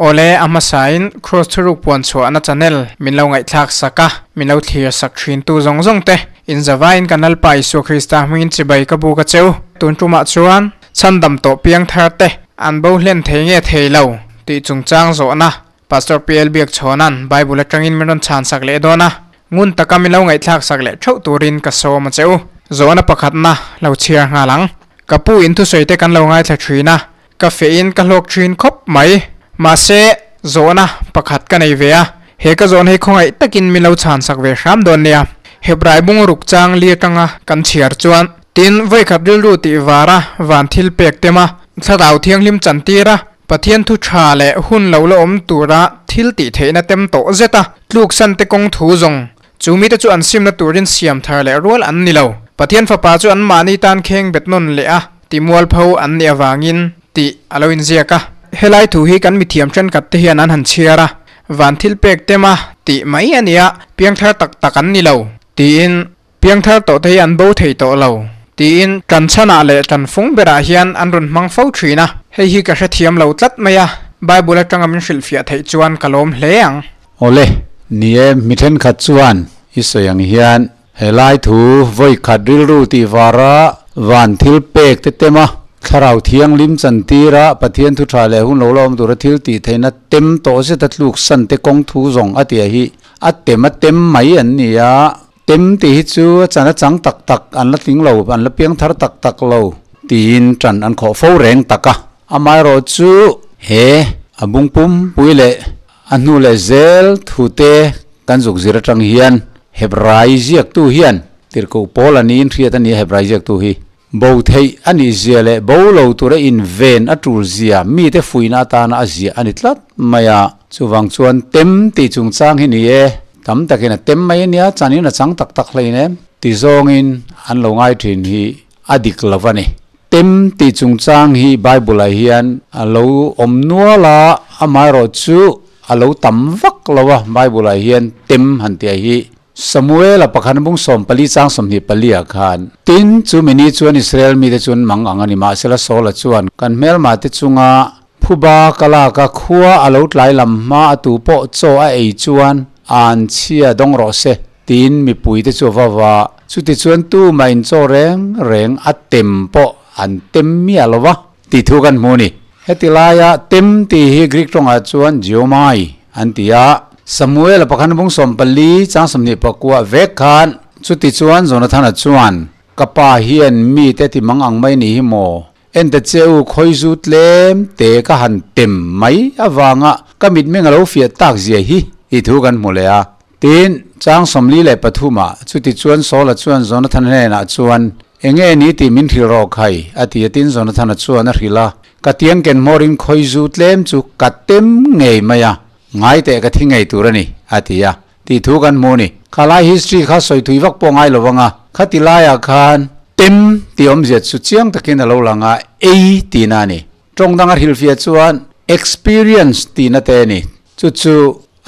Awle, a hmasain Kraws Thuruk puan chhuahna channel min lo ngaihthlak sak a, min lo thlir sak thintu zawng zawng te, in zavaiin kan Lalpa Isua Krista hmingin chibai ka buk a cheu. Tun tumah chuan chhandam tawh piang thar te an bo hlen thei nge thei lo tih chungchang zawhna Pastor PL Biakchhawna'n Bible atangin min rawn chhan sak leh dawn a, ngun taka min lo ngaihthlak sak leh theuh turin ka sawm a cheu. Zawhna pakhatna lo chhiar nghal ang. Ka pu in thusawi te kan lo ngaithla thin a, Ka fehin ka hlawk thin khawp mai. Mahse, zawhna pakhat ka nei ve a, he ka zawhna hi khawngaih takin min lo chhansak ve hram dawn nia. Hebrai bung ruk chang li atanga kan chhiar chuan, tin, vawikhat rilru tih vara van thil pek tema thlarau thianghlim chantir a, Pathian thu tha leh hun lo la awm tura thil tih theihna tem tawh zet a, tluksan te kawng thu zawng chu mite chu an simna turin siam thar leh rual an ni lo. Pathian fapa chu anmahni tan kheng bet nawn leh a. Ti mualpho an nih avangin tih a lo inziak a. Helai thu hi kan mithiam thenkhat te hian an han chhiar a, van thil pek tema tih mai a nia, piangthar tak tak an ni lo tiin piangthar tawh te hi an bo thei tawh lo tiin tan chhanah leh tan fung berah hian an rawn hmang fo thin a. Hei hi ka hrethiam lo tlat mai a, Bible atanga min hrilhfiah theih chuan ka lawm hle ang. Awle, ni e, mi thenkhat chuan i sawi ang hian Helai thu vawi khat rilru tih vara van thil pek te tem a, Thlarau Thianghlim chantira Pathian thu tha leh hun lo la awm tura thil tih theihna tem tawh zeta tluk san te kawng thu zawng a tia hi a tem a tem mai an ni a. Tem tih hi chu a chan a chang tak tak an la tling lo, an la piang thar tak tak lo tiin tan an khawh fo reng tak a. Amaherawhchu he a bung pumpui leh A hnu leh zel thute kan zuk zir atang hian Hebrai ziaktu hian tirhkoh pawl a niin hriat a ni a, Hebrai ziaktu hi bo theih a nih zia leh bo lo tura inven a tul zia mite fuihna atana a ziah a ni tlat mai a. Chuvang chuan tem tih chungchang hi ni e, tam takin a tem mai a nia, chanin a chang tak tak hlein em ti zawngin an lo ngai thin hi a dik lo a ni. Tem tih chungchang hi Bible-ah hian a lo awm nual a, amaherawhchu a lo tam vak lo a, Bible-ah hian tem han tih hi. Samuel-a pakhat bung 14 chang 24 ah khan, Tin, chu mini chuan Israel mite chu an mang ang a ni, mahsela Saul-a chuan kan hmelmate chunga phuba ka lak a, khua a lo tlai lam hma a tu pawh chaw a ei chuan an chhia dawng rawh se. Tiin mipuite chu a va va. Chutichuan tumah in chaw reng reng a tem pawh an tem miah lo va tih thu kan hmu a ni. Heti laia tem tih hi Greek tawngah chuan geomai an ti a. Samuel-a pakhat bung 14 chang 29 vek khan chutichuan Jonathana chuan, Ka pa hian mite ti mang ang mai ni hi maw? Ente che u khawizu tlem te ka han tem mai avanga ka mitmeng a lo fiah tak zia hi tih thu kan hmu leh a. Tin, chang 43 ah chuti chuan Saul-a chuan Jonathan hnenah chuan, Enge ni tih min hrilh rawh khai, a ti a. Tin, Jonathan-a chuan a hrilh a, Ka tiang ken hmawrin khawizu tlem chu ka tem ngei mai a, ngai teh ka thi ngei tur a ni, a ti a. Tih thu kan hmu a ni. Kha lai history kha sawi thui vak pawh ngai lo vang a, khati laiah khan tem tih awmzia chu chiang takin a lo lang a, ei tihna a ni. Tawng danga hrilhfiah chuan experience tihna te a ni. Chu chu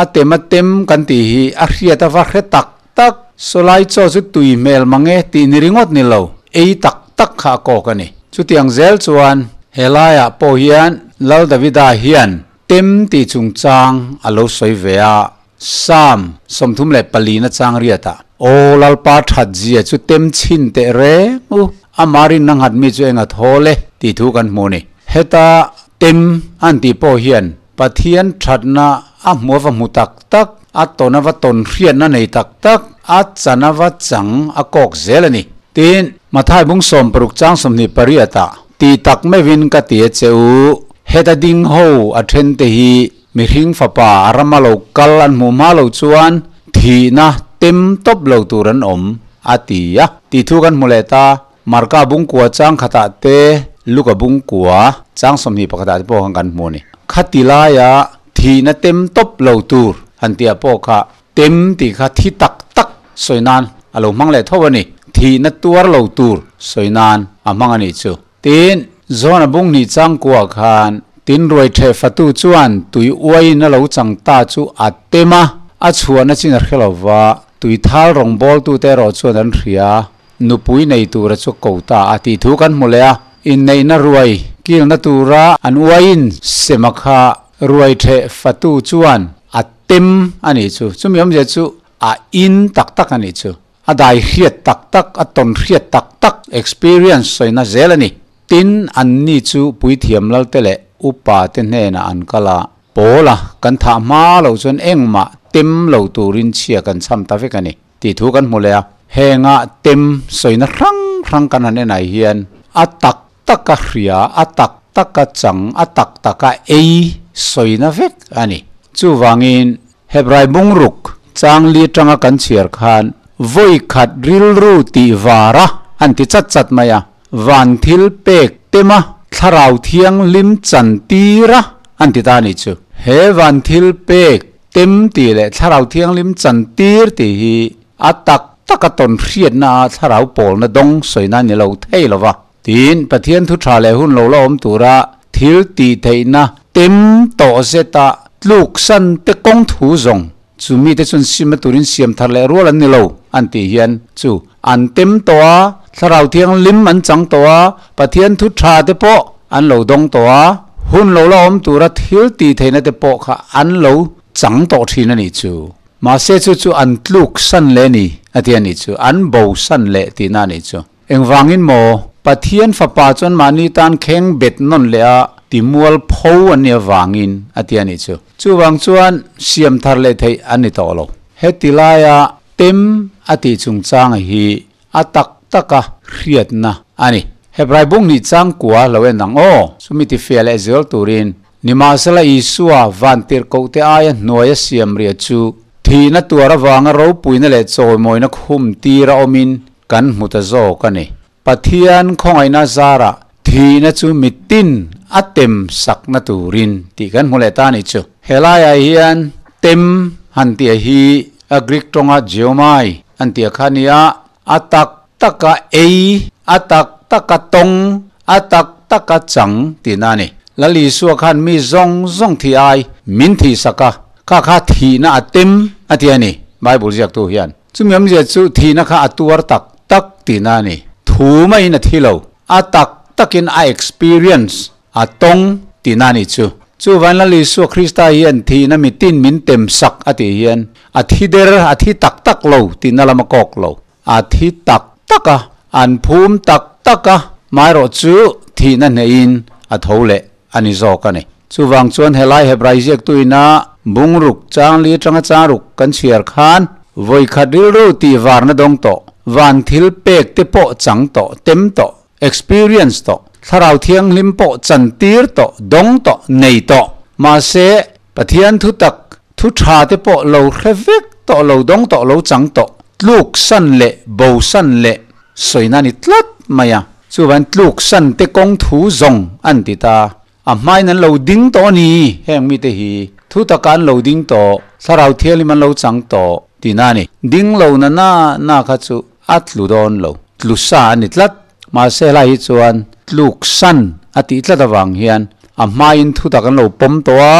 a tem a tem kan tih hi a hriat ava hre tak tak, sawlai chaw chu tui hmel mang e tih ni ringawt ni lo, ei tak tak kha a kawk a ni. Chutiang zel chuan he laiah pawh hian Lal Davida hian tem tih chungchang a lo sawi ve a, Psalm 34 na chang riatah, Aw Lalpa that zia chu tem chhin teh reng u, amah rinna nghat mi chu enga thawl e tih thu kan hmu a ni. Heta tem an tih pawh hian Pathian thatna a hmu ava hmu tak tak, a tawn ava tawn hriatna nei tak tak, a chan ava chang a kawk zel a ni. Tin, Mathai bung 60 chang 28 ah, Tih tak meuhin ka ti a che u, heta ding ho a then te hi Mihring fapa a rama lo kal an hmuh hma lo chuan thihna tem tawp lo tur an awm, a ti a. Tih thu kan hmu leh ta, Marka bungkua chang khatah te, Luka bungkua chang 21 ah te pawh khan kan hmu a ni. Khati laia thihna tem tawp lo tur han tih ah pawh kha tem tih kha thi tak tak sawi nan a lo hmang leh tho a ni. Thihna tuar lo tur sawi nan a hmang a nih chu. Tin, John-a bung hnih changkua khan tin ruai theh fatu chuan tui uaiin a lo chang ta chu a tem a, a chhuahna chin a hre lo va, tui thal rawngbawltute erawh chuan an hria, nupui nei tura chu ko ta a tih thu kan hmu leh a. Inneihna ruai kilna tura an uaiin sema kha Ruai ṭheh fatu chuan a tem a nih chu. Chumi awmzia chu a in tak tak a nih chu. A dai hriat tak tak, a tawn hriat tak tak, experience sawina zel a ni. Tin, anni chu puithiam lalte leh upa te hnenah an kal a, Paula kan thah hma lo chuan engmah tem lo turin chhia kan chham ta vek a ni tih thu kan hmu leh a. Hengah tem sawina hrang hrang kan han enah hian a tak taka hria, a tak taka chang, a tak taka ei sawina vek a ni. Chuvangin, Hebrai bungruk chang li atanga kan chhiar khan vawi khat rilru tih vara an ti chat chat mai a, van thil pek tema thlarau thianghlim chan tira an ti ta a nih chu. He van thil pek tem tih leh thlarau thianghlim chan tir tih hi a tak taka tawn hriatna a thlarau pawlna dawng sawina ni lo thei lo va. Tin, Pathian thu tha leh hun lo la awm tura thil tih theihna tem tawh zeta tluksan te kawng thu zawng chu mite chuan sim a turin siam thar leh rual an ni lo an tih hian chu an tem tawh a, Thlarau Thianghlim an chang tawh a, Pathian thu tha te pawh an lo dawng tawh a, hun lo la awm tura thil tih theihna te pawh kha an lo chang tawh thin a nih chu. Mahse chu chu an tluksan leh a ni a ti a nih chu, an bosan leh tihna a nih chu. Engvangin maw? Pathian Fapa chuan mahni tan kheng bet nawn leh a timual pho an nih avangin a ti a nih chu. Chuvang chuan siam thar leh theih an ni tawh lo. Heti laia tem a tih chungchang hi a tak taka hriatna a ni. Hebrai bung hnih changkua lo en ang aw. Chumi tifiah leh zel turin Nimahsela Isua vantirhkohte aia hnuaia siam riah chu thihna tuar avanga ropuina leh chawimawina khum tira awmin kan hmu ta zawk a ni. Pathian khawngaihna zarah thihna chu mitin a tem sakna turin tih kan hmu leh ta a nih chu. Helaiah hian tem han tih hi a Greek tawnga geomai an tih a kha a nia, a tak taka ei, a tak taka tawng, a tak taka chang tihna a ni. Lal Isua khan mi zawng zawng thih ai min thihsak a, kha kha thihna a tem a ti a ni, Bible ziaktu hian. Chumi awmzia chu thihna kha a tuar tak tak tihna a ni. Thu maiin a thi lo, a tak takin a experience, a tawng tihna a nih chu. Chuvain Lal Isua Krista hian thihna mitin min tem sak a tih hian a thi der, a thi tak tak lo tihna lam a kawk lo. A thi tak tak a, an phum tak tak a, maherawh chu thihna hneihin a tho leh a ni zawk a ni. Chuvang chuan helai Hebrai ziaktuina bungruk changli atanga changruk kan chhiar khan vawikhat rilru tih varna dawng tawh, van thil pek te pawh chang tawh, tem tawh, experience tawh, thlarau thianghlim pawh chantir tawh, dawng tawh, nei tawh. Mahse, Pathian thu tak, thu tha te pawh lo hre vek tawh, lo dawng tawh, lo chang tawh, tluk san leh bo san leh sawina ni tlat mai a. Chuvain tluk san te kawng thu zawng an ti ta. A hmain an lo ding tawh a ni, heng mite hi thu taka an lo ding tawh, thlarau thianghlim an lo chang tawh tihna a ni. Ding lo na na na kha chu a tlu dawn lo, tlu sa a ni tlat. Mahse helai hi chuan tluk san a tih tlat avang hian a hmain thu tak an lo pawm tawh a,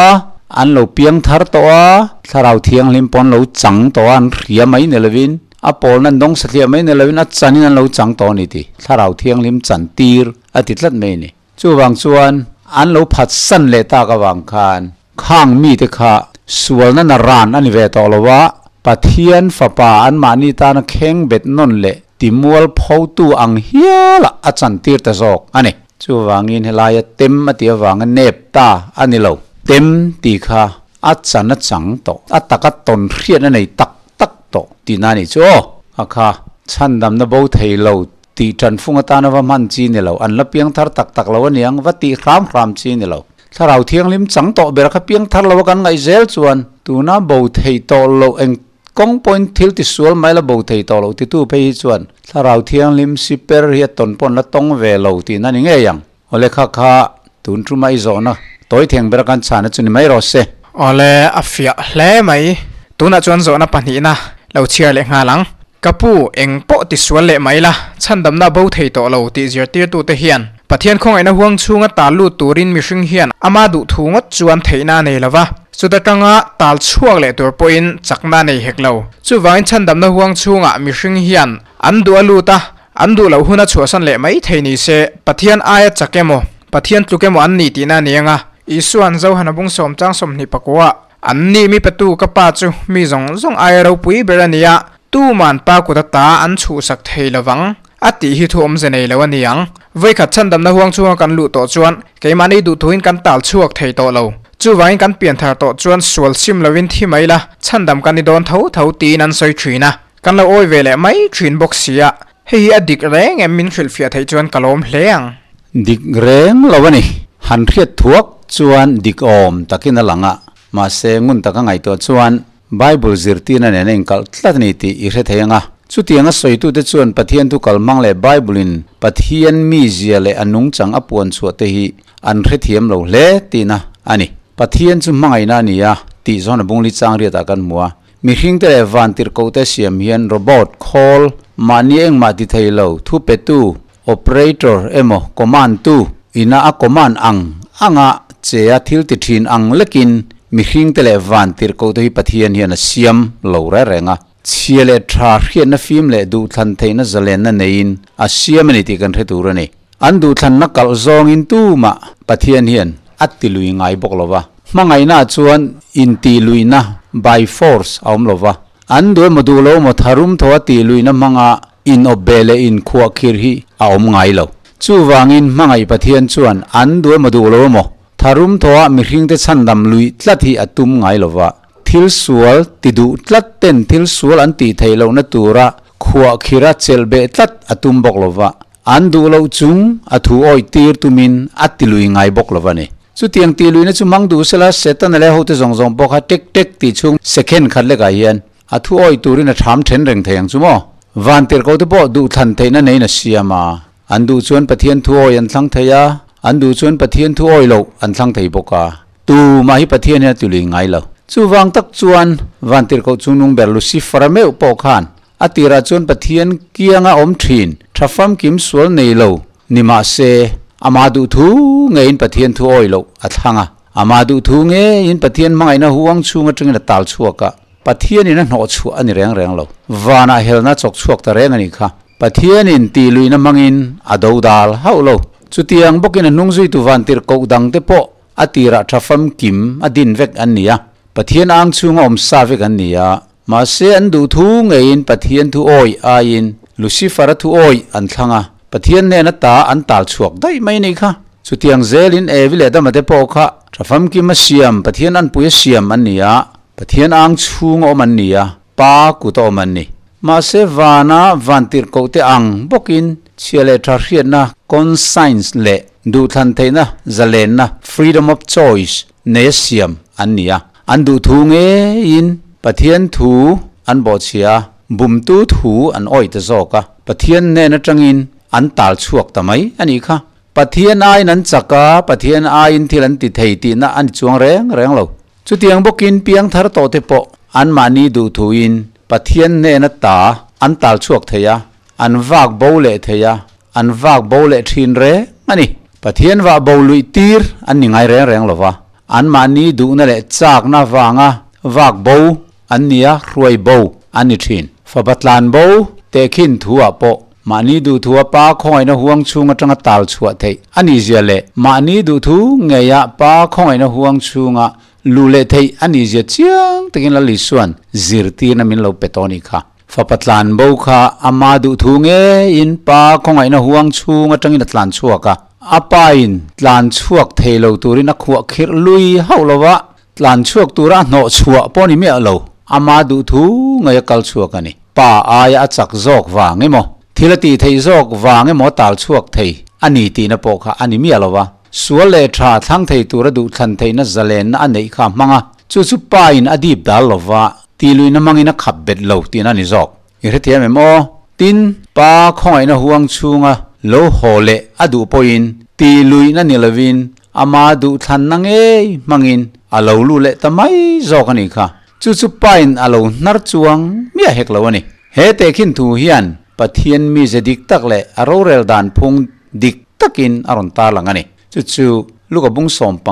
an lo piang thar tawh a, thlarau thianghlim pawh an lo chang tawh a, an hria mai ni lovin, a pawlna an dawng satliah mai ni lovin a chanin an lo chang tawh a ni tih thlarau thianghlim chan tir a ti tlat mai a ni. Chuvang chuan an lo phatsan leh tak avang khan khang mite kha sualna na ran a ni ve tawh lo a, Pathian Fapa anmahni tana kheng bet nawn leh timual photu ang hialah a chantir ta zawk a ni. Chuvangin helaia tem a tih avanga nep ta a ni lo. Tem tih kha a chan a chang tawh, a taka tawn hriat a nei tak tak tawh tihna a nih chu aw. A kha chhandamna bo thei lo Tih ṭanfung atana va hman chi ni lo, an la piang thar tak tak lo aniang, va tih hram hram chi ni lo. Thlarau Thianghlim chang tawh ber kha piang thar lo a kan ngaih zel chuan tuna bo thei tawh loh eng kawng pawhin thil ti sual mai la bo thei tawh loh titu phei hi chuan Thlarau Thianghlim siper hi a tawn paw'n la tawng ve lo tihna ni ngei ang. Awle kha kha tun ṭuma i zawhna tawi theng ber a kan chhana chu ni mai rawh se. Awle a fiah hle mai. Tunah chuan zawhna pahnihna lo chhiar leh nghal ang. Ka pu, eng pawh ti sual leh mai la, chhandamna bo thei tawh lo tih zirtirtute hian Pathian khawngaihna huang chhunga tal lut turin mihring hian ama duh thu ngawt chuan theihna a nei lo va, chuta tanga tal chhuak leh tur pawhin chakna a nei hek lo. Chuvangin chhandamna huang chhungah mihring hian an duh a lut a, An duh loh huna chhuahsan leh mai thei ni se, Pathian aia chak emaw, Pathian tluk emaw an ni tihna a ni ang a. Isuan Johana bung sawm chang 24 ah, An ni mi petu ka Pa chu mi zawng zawng aia ropui ber a ni a, tuman Pa kut ata an chhuhsak thei lovang, a tih hi thu awmze nei lo a ni ang. Vawikhat chhandamna huang chhunga kan luh tawh chuan keimahni duhthuin kan tal chhuak thei tawh lo. Chuvangin kan pianthar tawh chuan sual sim lovin thi mai la, chhandam kan ni dawn tho tho tiin an sawi thin a. Kan lo awi ve leh mai thin bawk si a, hei hi a dik reng em min hrilhfiah theih chuan ka lawm hle ang. Dik reng lo a ni. Han hriat thuak chuan dik awm takin a lang a, mahse ngun taka ngaihtuah chuan Bible zirtirna nen a inkalh tlat a ni tih i hre thei ang a. Chutianga sawitute chuan Pathian thu kalhmang leh Bible-in Pathian mizia leh a nungchang a puan chhuah te hi an hrethiam lo hle tihna a ni. Pathian chu hmangaihna a ni a tih zawn a bungli chang riatah kan hmu a. Mihringte leh vantirhkohte siam hian robot, khawl, mahni engmah ti thei lo, thupetu, operator, emaw command tu ina a command ang anga che a thil ti thin ang lekin mihringte leh vantirhkohte hi Pathian hian a siam lo reng reng a. Chhia leh tha hriatna fim leh duhthlan theihna zalenna neiin a siam a ni tih kan hre tur a ni. An duhthlanna kalh zawngin tumah Pathian hian a ti lui ngai bawk lo va. Hmangaihnaah chuan intih luihna, by force, a awm lo va. An duh emaw duh lo emaw tharum thaw a tih luihna hmanga inawp beh leh inkhuah khir hi a awm ngai lo. Chuvangin hmangaih Pathian chuan an duh emaw duh lo emaw tharum thawah mihringte chhandam luih tlat hi a tum ngai lo va. Thil sual ti duh tlat ten thil sual an tih theih lohna tura khuah khira chelh beh tlat a tum bawk lo va. An duh loh chung a thu awih tir tumin a ti lui ngai bawk lo va ni. Chutiang tih luihna chu mang duh sela Setana leh hote zawng zawng pawh kha tek tek tih chhung second khat lekah hian a thu awih turin a ṭham ṭhen reng thei ang chu maw? Vantirhkoh te pawh duhthlan theihna neiin a siam a, an duh chuan Pathian thu awih an thlang thei a, an duh chuan Pathian thu awih loh an thlang thei bawk a. Tumah hi Pathian hian a ti lui ngai lo. Chuvang tak chuan Vantirhkoh chungnung ber Lucifer-a meuh pawh khan A tirah chuan Pathian kianga awm thin, tha famkim sual nei lo ni mah se, ama duh thu ngeiin Pathian thu awi loh a thlang a. Ama duh thu ngeiin Pathian hmangaihna huang chhung atangin a tal chhuak a. Pathianin a hnawh chhuah a ni reng reng lo. Vanah helna chawk chhuak ta reng a nih kha. Pathianin tih luihna hmangin a do dal hauh lo. Chutiang bawkin a hnungzuitu vantirh koh dangte pawh a tirah tha famkim a din vek an ni a. Pathian ang chhunga awm sa vek an ni a. Mahse an duh thu ngeiin Pathian thu awih aiin Lucifer-a thu awih an thlang a, Pathian hnena ta an tal chhuak daih mai a nih kha. Chutiang zelin Evi leh Adama te pawh kha tha famkim a siam, Pathian anpui a siam an ni a, Pathian ang chhunga awm an ni a, Pa kuta awm an ni. Mahse vana vantirhkohte ang bawkin chhia leh tha hriatna, conscience, leh duhthlan theihna zalenna, freedom of choice, nei a siam an ni a. An duh thu ngeiin Pathian thu an bawhchhia a, bumtu thu an awih ta zawk a, Pathian hnen atangin an tal chhuak ta mai a nih kha. Pathian aiin an chak a, Pathian aiin thil an ti thei tihna a ni chuang reng reng lo. Chutiang bawkin piangthar tawhte pawh anmahni duh thuin Pathian hnena ta an tal chhuak thei a, an vak bo leh thei a, an vak bo leh thin reng a ni. Pathian vah bo luih tir an ni ngai reng reng lo va, anmahni duhna leh chakna vanga vak bo an ni a, hruai bo an ni thin. Fapa tlan bo tehkhin thu-ah pawh mahni duhthua pa khawngaihna huang chhung atanga tal chhuah theih a nih zia leh mahni duhthu ngeia pa khawngaihna huang chhunga luh leh theih a nih zia chiang takin Lal Isua'n zirtirna min lo pe tawh a nih kha. Fapa tlan bo kha ama duhthu ngeiin pa khawngaihna huang chhung atangin a tlan chhuak a, a pain tlan chhuak thei lo turin a khuah khirh lui hauh lo va, tlan chhuak tura a hnawh chhuah pawh ni miah lo, ama duhthu ngei a kal chhuak a ni. Pa aia a chak zawk vang emaw, thil a tih theih zawk vang emaw tal chhuak thei a ni tihna pawh kha a ni miah lo va, sual leh tha thlang thei tura duhthlan theihna zalenna a neih kha a hmang a, chu chu pain a dip dal lo va. Ti luihna hmangin a khap bet lo tihna a ni zawk. I hrethiam em aw? Tin, pa khawngaihna huang chhunga lo haw leh a duh pawhin ti luihna ni lovin ama duhthlanna ngei hmangin a lo lu leh ta mai zawk a nih kha. Chu chu pain a lo hnar chuang miah hek lo a ni. He tehkhin thu hian Pathian mize dik tak leh a rorel dan phung dik takin a rawn tarlang a ni. Chu chu Luka bung 15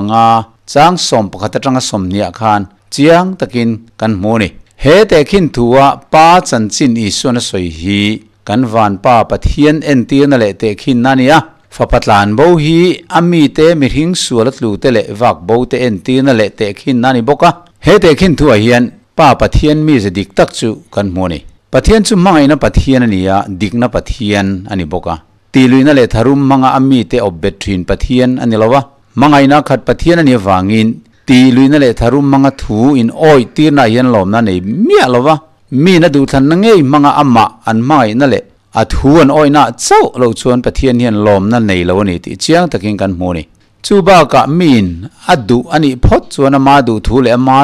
chang 11 atanga 20 khan Chiang takin kan hmu a ni. He tehkhin thua Pa chanchin Isuan a sawi hi kan Vanpa Pathian entirna leh tehkhinna a ni a. Fapa tlan bo hi a mite mihring sual a tlu te leh vak bo te entirna leh tehkhinna a ni bawk a. He tehkhin thuah hian Pa Pathian mize dik tak chu kan hmu a ni. Pathian chu hmangaihna Pathian a ni a, dikna Pathian a ni bawk a. Tihluihna leh tharum hmanga a mite awp bet thin Pathian a ni lo a. Hmangaihna khat Pathian a nih avangin tihluihna leh tharum hmanga thu in awih tirnaah hian lawmna a nei miah lo va. Miin a duhthlanna ngei hmanga amah an hmangaihna leh a thu an awihnaah chauh loh chuan Pathian hian lawmna nei lo a ni tih chiang takin kan hmu a ni. Chu bakah miin a duh a nih phawt chuan ama duh thu leh ama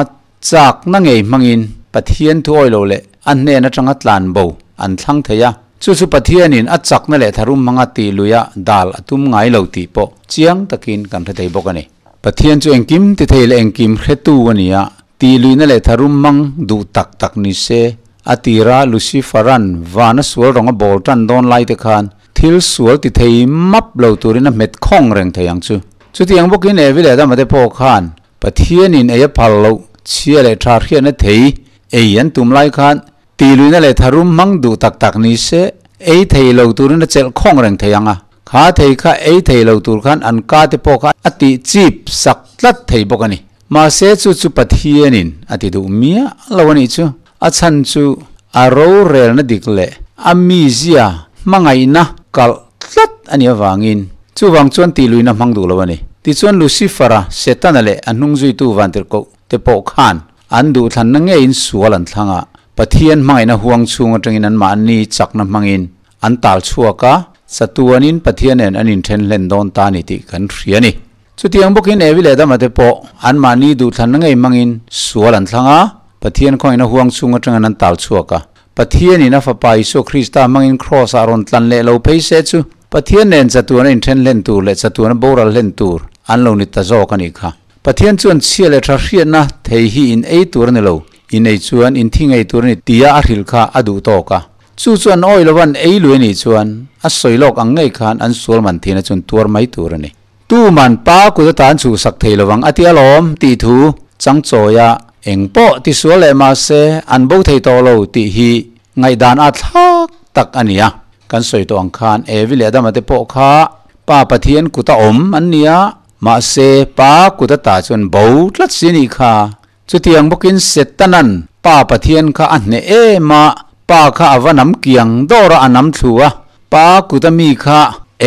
chakna ngei hmangin Pathian thu awih lo leh a hnen atanga tlan bo an thlang thei a. Chu chu Pathianin a chakna leh tharum hmanga tih luia dal a tum ngai lo tih pawh chiang takin kan hre thei bawk a ni. Pathian chu engkim ti thei leh engkim hretu a ni a, tih luihna leh tharum hmang duh tak tak ni se. A tira Lucifer-a'n vana sual rawng a bawl tan dawn lai te khan thil sual ti thei map lo turin a hmet khawng reng thei ang chu. Chutiang bawkin Evi leh Adama te pawh khan Pathianin ei a phal loh chhia leh tha hriatna thei ei an tum lai khan tih luihna leh tharum hmang duh tak tak ni se ei thei lo turin a chelh khawng reng thei ang a. Kha thei kha ei thei lo tur khan an ka te pawh kha a tih chip sak tlat thei bawk a ni. Mahse chu chu Pathianin a ti duh miah lo a nih chu. A chhan chu a rorelna dik leh a mizia hmangaihna kalh tlat a nih avangin chuvang chuan tih luihna hmang duh lo a ni. Tichuan Lucifer-a, Setana leh a hnungzuitu vantirhkoh te pawh khan an duhthlanna ngeiin sual an thlang a, Pathian hmangaihna huang chhung atangin anmahni chakna hmangin an tal chhuak a, chatuanin Pathian nen an inthen hlen dawn ta a ni tih kan hria a ni. Chutiang bawkin Evi leh Adama te pawh anmahni duhthlanna ngei hmangin sual an thlang a, Pathian khawngaihna huang chhung atangin an tal chhuak a. Pathianin a Fapa Isua Krista hmangin Kraws-ah rawn tlan leh lo phei se chu Pathian nen chatuana inthen hlen tur leh chatuana boral hlen tur an lo ni ta zawk a nih kha. Pathian chuan chhia leh tha hriatna thei hi in ei tur a ni lo, in ei chuan in thi ngei tur a ni tia a hrilh kha a duh tawk a. Chu chu an awih lovan ei lui a nih chuan a sawi lawk ang ngei khan an sual man thina chuan tuar mai tur a ni. Tuman pa kut atan chhuhsak thei lovang a ti alawm tih thu chang chawia eng pawh ti sual leh mahse an bo thei tawh lo tih hi ngaihdan a thlak tak a ni a. Kan sawi tawh ang khan Evi leh Adama te pawh kha Pa Pathian kuta awm an ni a, mahse Pa kut ata chuan bo tlat si a nih kha. Chutiang bawkin Setanan Pa Pathian kha a hneh em a, Pa kha a va nam kiang dawr a, a nam thlu a, Pa kuta mi kha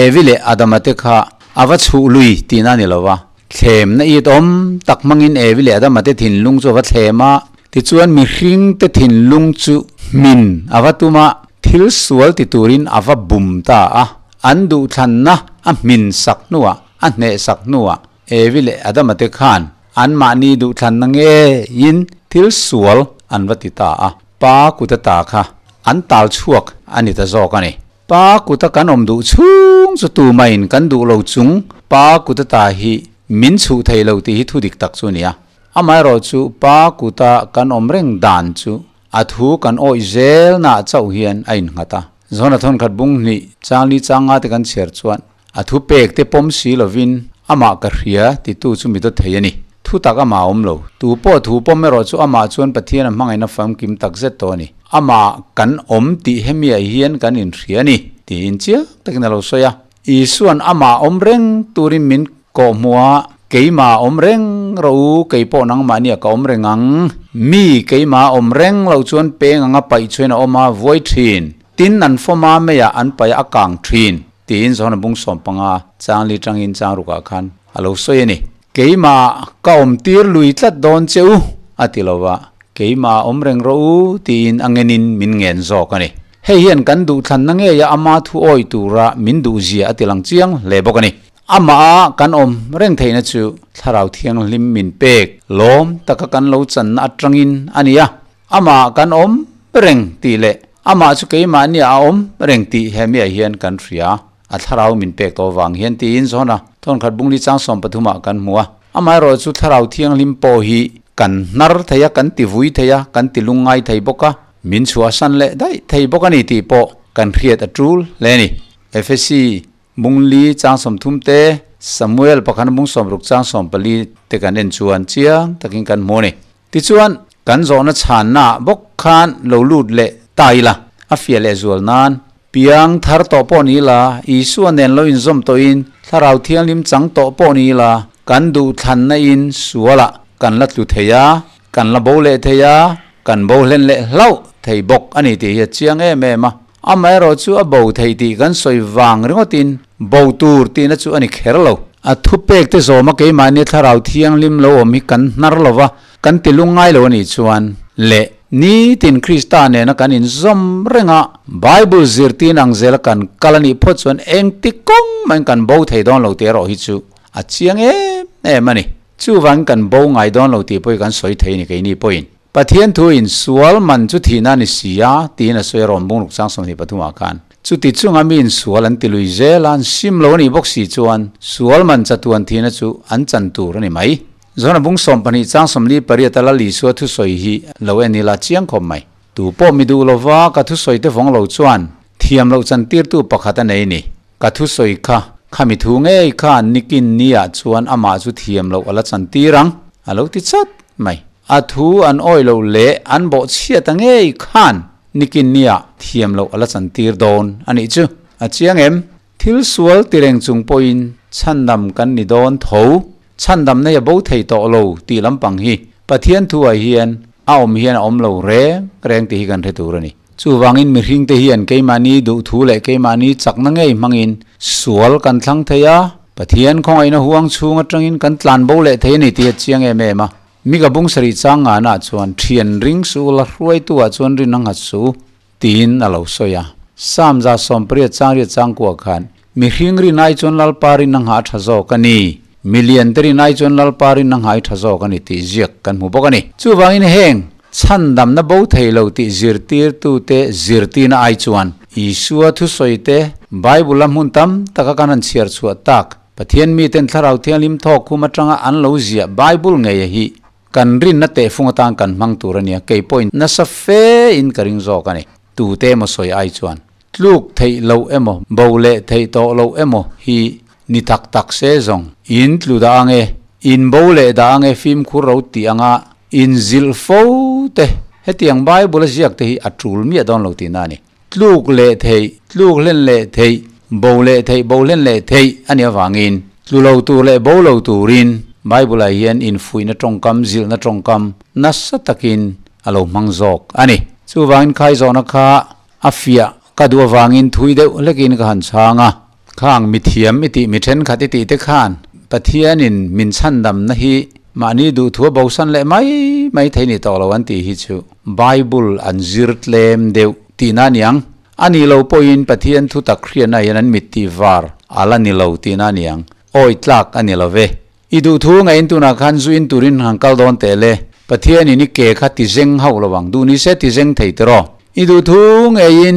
Evi leh Adama te kha a va chhuh lui tihna a ni lo va. Thlemna it awm tak hmangin Evi leh Adama te thinlung chu a va thlem a, tichuan mihring te thinlung chu hmin a va tum a, thil sual ti turin a va bum ta a, an duhthlanna a hmin sak hnuah, a hneh sak hnuah Evi leh Adama te khan anmahni duhthlanna ngeiin thil sual an va ti ta a, Pa kuta ta kha an tal chhuak a ni ta zawk a ni. Pa kuta kan awm duh chhung chu tumahin kan duh lo chung Pa kuta ta hi min chhuh thei lo tih hi thu dik tak chu a ni a. Amaherawhchu Pa kuta kan awm reng dan chu a thu kan awih zelnaah chauh hian a innghat a. Zona thawnkhat bung hnih changli changa te kan chhiar chuan A thu pek te pawm si lovin amah ka hria titu chu mi dawt thei a ni. Thu tak amah a awm lo. Tu pawh thu pawm erawh chu amah chuan Pathian a hmangaihna famkim tak zet tawh a ni. Amah kan awm tih hemiah hian kan inhria a ni, tiin chiang takin a lo sawi a. Isua'n amah awm reng turin min kawhhmuh a, Keimah awm reng rawh u, kei pawh nangmahniah ka awm reng ang. Mi keimah awm reng loh chuan peng anga paih chhuain a awm a, vuai thin. Tin, an fawma meiah an paih a kang thin. Tiin Johana bung 15 changli tangin chang rukah khan a lo sawi a ni. Keimah ka awm tir lui tlat dawn che u, a ti lo va, keimah awm reng rawh u tiin a ngenin min ngen zawk a ni. Hei hian kan duhthlanna ngeia ama thu awi tura min duhzia a ti lang chiang hle bawk a ni. Amah kan awm reng theihna chu Thlarau Thianghlim min pek lawm taka kan lo channa atangin a ni a. Amah kan awm reng tih leh amah chu keimahnia a awm reng tih hemiah hian kan hria. A thlarau min pek tawh vang hian tiin Johana thawnkhat bungli chang 13 ah kan hmu a. Amaherawh chu thlarau thianghlim pawh hi kan hnar thei a, kan ti vui thei a, kan ti lungngai thei bawk a, min chhuahsan leh daih thei bawk a ni tih pawh kan hriat a tul hle a ni. Efesi Bungli chang 30 te, Samuel pakhat bung 60 chang 14 te kan en chuan chiang takin kan hmu a ni. Tichuan, kan zawhna chhanna bawk khan lo lut leh ta ila, a fiah leh zual nan. Piang thar tawh pawh ni la, Isua nen lo inzawm tawhin Thlarau Thianghlim chang tawh pawh ni la, kan duhthlanna in sualah kan la tlu thei a, kan la bo leh thei a, kan bo hlen leh hlauh thei bawk a ni tih hi a chiang em em a. Amaherawh chu a bo thei tih kan sawi vang ringawtin bo tur tihna chu a ni kher lo. A thupek te zawma keimahni Thlarau Thianghlim lo awm hi kan hnar lo va, Kan ti lungngai lo a nih chuan leh nitin Krista nena kan inzawm reng a, Bible zirtin ang zela kan kal a nih phawt chuan engti kawng mahin kan bo thei dawn lo tih erawh hi chu a chiang em em a ni. Chuvangin kan bo ngai dawn lo tih pawh hi kan sawi thei a ni keini pawhin. Pathian thuin sual man chu thihna a ni si a tiin a sawi a rawn bung ruk chang 23 ah khan. Chuti chunga mi insual an ti lui zel a, an sim lo a nih bawk si chuan sual man chatuan thihna chu an chan tur a ni mai. Zona bung 12 chang 48 a Lal Isua thusawi hi lo en ila chiang khawp mai. Tu pawh mi duh lova ka thusawi te vawng lo chuan thiam loh chantirtu pakhat a nei ni. Ka thusawi kha khami thu ngei kha nikin niah chuan amah chu thiam loh a la chantir ang a lo ti chat mai. A thu an awih loh leh an bawhchhiat a ngei khan nikin niah thiam loh a la chantir dawn a nih chu. A chiang em? Thil sual ti reng chung pawhin chhandam kan ni dawn tho, chhandam nei a bo thei tawh lo tih lampang hi Pathian thuah hian a awm hian a awm lo reng reng tih hi kan hre tur a ni. Chuvangin mihringte hian keimahni duhthu leh keimahni chakna ngei hmangin sual kan thlang thei a, Pathian khawngaihna huang chhung atangin kan tlan bo leh thei a ni tih a chiang em em a. Mika bung sarih chang nganah chuan thian ring suh la hruaituah chuan rin a nghat suh. Tiin a lo sawi a. Psalm 180 chang riat chang kuah khan, Mihring rin ai chuan Lalpa rin a nghah tha zawk a ni, milian te rin ai chuan Lalpa rin a nghai tha zawk a ni tih ziak kan hmu bawk a ni. Chuvangin heng chhandamna bo thei lo tih zirtirtute zirtirna ai chuan Isua thusawi te Bible-a hmun tam taka kan han chhiar chhuah tak Pathian miten Thlarau Thianghlim thawk khum atanga an lo ziah Bible ngei a hi Kan rinna tehfung atan kan hmang tur a nia, kei pawhin nasa fe in ka ring zawk a ni. Tute emaw sawi ai chuan tluk theih loh emaw, bo leh theih tawh loh emaw hi ni tak tak se zawng. In tlu dah ang e, in bo leh dah ang e fimkhur ro tih anga in zilh fo te, hetiang Bible a ziak te hi a tul miah dawn lo tihna a ni. Tluk leh theih, tluk hlen leh theih, bo leh theih, bo hlen leh theih a nih avangin tlu lo tur leh bo lo turin Bible-ah hian infuihna tawngkam, zilhna tawngkam nasa takin a lo hmang zawk a ni. Chuvangin khaizawhna kha a fiah ka duh avangin thui deuh hlekin ka han chhang a. Khang mithiam i tih mi thenkhat i tih te khan Pathianin min chhandamna hi mahni duhthua bosan leh mai mai thei ni tawh lo an tih hi chu Bible an zir tlem deuh tihna a niang. A nih lo pawhin Pathian thu tak hriatna hian an mit tih var a la ni lo tihna a niang. Awi tlak a ni lo ve. I duhthu ngeiin tunah khan zu in turin han kal dawn teh le. Pathianin i ke kha ti zeng hauh lo ang. Duh ni se ti zeng thei tiraw. I duhthu ngeiin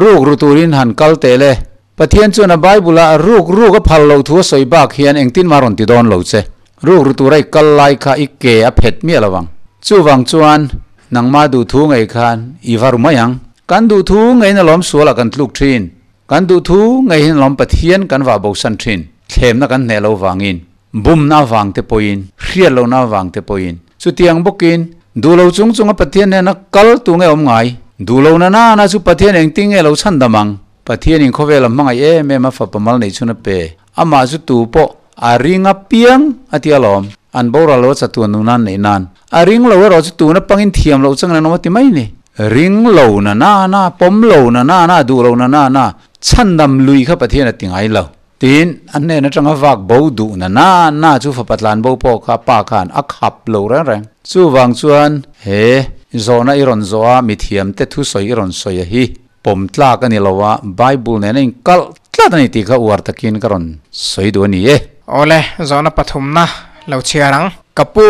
ruk ru turin han kal teh le. Pathian chuan a Bible-ah ruk ruk a phal loh thu a sawi bak hian engtin mah rawn ti dawn lo che. Ruk ru tura i kal lai kha i ke a phet miah lo ang. Chuvang chuan nangmah duhthu ngei khan i va ru mai ang. Kan duhthu ngeiin alawm sualah kan tluk thin. Kan duhthu ngeiin alawm Pathian kan vah bosan thin. Thlemna kan hneh lo vangin, bumna avang te pawhin, hriat lohna avang te pawhin. Chutiang bawkin, duh lo chung chunga Pathian hnena kal tu nge awm ngai? Duh lo na nana chu Pathian engtin nge lo chhandam ang? Pathianin khawvel a hmangaih em em a fapa mal neih chhun a pe. Amah chu tu pawh a ring a piang a ti alawm. An boral lo a chatuan nu nan neih nan. A ring lo erawh chu tuna pangin thiam loh changin an awm a ti mai ni. Ring lo na na na, pawm lo na na na, duh lo na na na, chhandam lui kha Pathian a ti ngai lo. Tin, a hnen atanga vak bo duh na na na chu fapa tlan bo pawh kha pa khan a khap lo reng reng. Chuvang chuan he zawhna i rawn zawh a, mithiamte thusawi i rawn sawi a hi. Pawm tlak a ni lo a, Bible nen a inkalh tlat a ni tih kha uar takin ka rawn sawi duh a ni e. Awle, zawhna pathumna lo chhiar ang. Ka pu,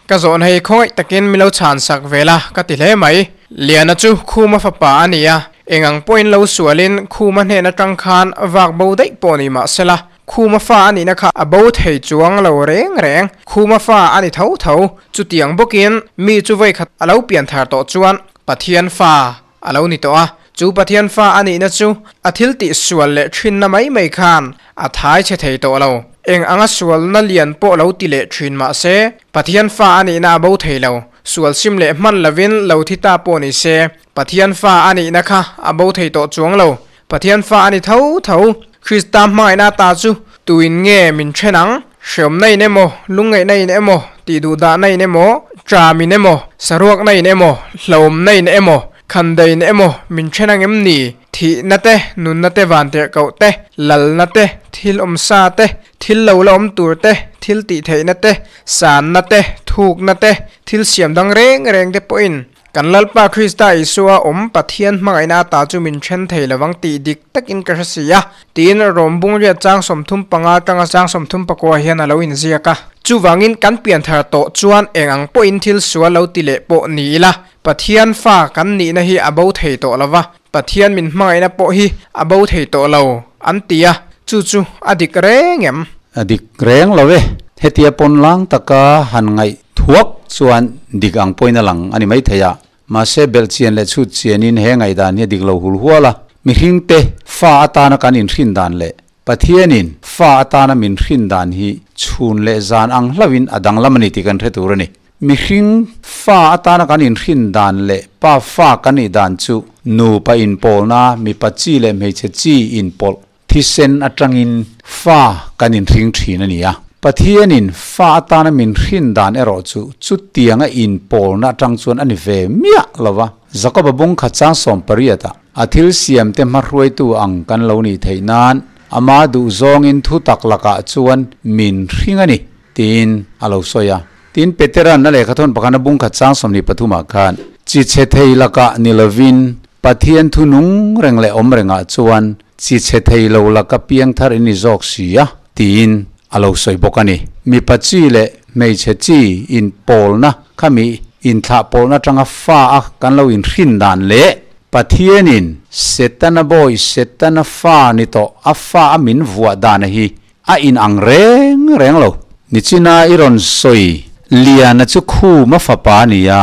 ka zawhna hi khawngaih takin mi lo chhan sak ve la ka ti hle mai. Liana chu Khuma fapa a ni a, eng ang pawhin lo sualin Khuma hnen atang khan vak bo daih pawh ni mah sela, Khuma fa a nihna kha a bo thei chuang lo reng reng. Khuma fa a ni tho tho, chutiang bawkin mi chu vawikhat a lo pian thar tawh chuan Pathian fa A lo ni tawh a, chu Pathian fa a nihna chu a thil tih sual leh thinna mai mai khan a thai chhe thei tawh lo. Eng anga sualna lian pawh lo ti leh thin mah se, Pathian fa a nihna a bo thei lo. Sual sim leh hman lovin lo thi ta pawh ni se, Pathian fa a nihna kha a bo thei tawh chuang lo. Pathian fa a ni tho tho. Krista hmangaihna ata chu tuin nge min then ang? Hreawmna in emaw, lungngaihna in emaw, tihduhdahna in emaw, ṭam in emaw, saruakna in emaw, hlauhawmna in emaw, khandai in emaw min then ang em ni? Thihna te, nunna te, vantirhkoh te, lalna te, thil awmsa te, thil lo la awm tur te, thil tihtheihna te, sanna te, thukna te, thil siam dang reng reng te pawhin kan Lalpa Krista Isua awm Pathian hmangaihna ata chu min then thei lovang tih dik takin ka hre si a, tiin Rom bungriat chang 35 atanga chang 34 hian a lo inziak a. Chuvangin kan pianthar tawh chuan eng ang pawhin thil sual lo ti leh pawh ni ila, Pathian fa kan nihna hi a bo thei tawh lova, Pathian min hmangaihna pawh hi a bo thei tawh lo, an ti a, chu chu a dik reng em? A dik reng lo e. Hetia pawn lang taka han ngaih thuak chuan dik ang pawhin a lang a ni maithei a. Mahse belh chian leh chhut chianin he ngaihdan hi a dik lo hul hual a. Mihringte fa atana kan inhrin dan leh Pathianin fa atana min hrin dan hi chhun leh zan ang hlauhin a danglam a ni tih kan hre tur a ni. Mihring fa atana kan inhrin dan leh pa fa kan nih dan chu nupa inpawlna, mipa chi leh hmeichhe chi inpawlh thisen atangin fa kan inhring thin a ni a. Pathianin fa atana min hrin dan erawh chu chutianga inpawlna atang chuan a ni ve miah lo va. Jakoba bung khat chang 18 ah a thil siamte hmahruaitu ang kan lo nih theih nan ama duhzawngin thutak lakah chuan min hring a ni tiin a lo sawi a. Tin, Petera'n a lehkhathawn pakhat a bung khat chang 23 ah khan, Chi chhe thei lakah ni lovin, Pathian thu nung reng leh awm rengah chuan chi chhe thei lo laka piang thar in ni zawk si a, tiin a lo sawi bawk a ni. Mipa chi leh hmeichhe chi inpawlna khami inthlah pawlna atanga fa a kan lo inhrin dan leh Pathianin Setana bawi Setana fa ni tawh a fa a min vuah dan a hi A inang reng reng lo. Nichina i rawn sawi Liana chu Khuma fapa a ni a,